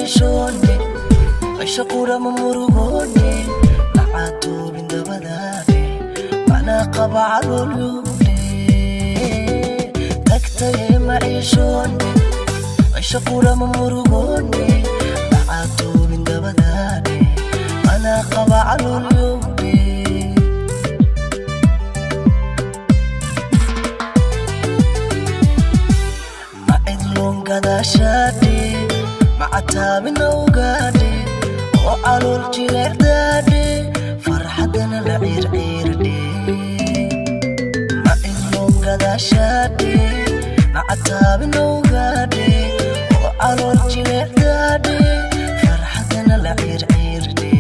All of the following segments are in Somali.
Maciishoone cisho qurama murugoone, macaatoobin dabadaade, macnaa qaba caloolyoodhe. Tagtaye maciishoone cisho qurama murugoone, macaatoobin dabadaade, macnaa qaba caloolyoodhe. Ma cidloon gadaashaadhe, macataabina ogaadhe, oo calool jileecdaadhe, farxadana la ciirciirdhe. Ma cidloon gadaashaadhe, macataabina ogaadhe, oo calool jileecdaadhe, farxadana la ciirciirdhe.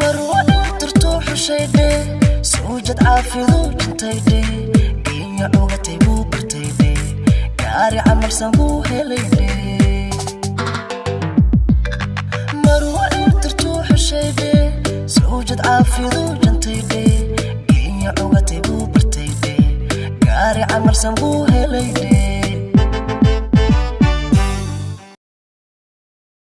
Marwa dhirtirtuu xushaydhe, suujad caafiduu jintaydhe, geenya cugatay buu bartaydhe, gaari camalsan buu helaydhe. Marwa dhirtirtuu xushaydhe, suujad caafiduu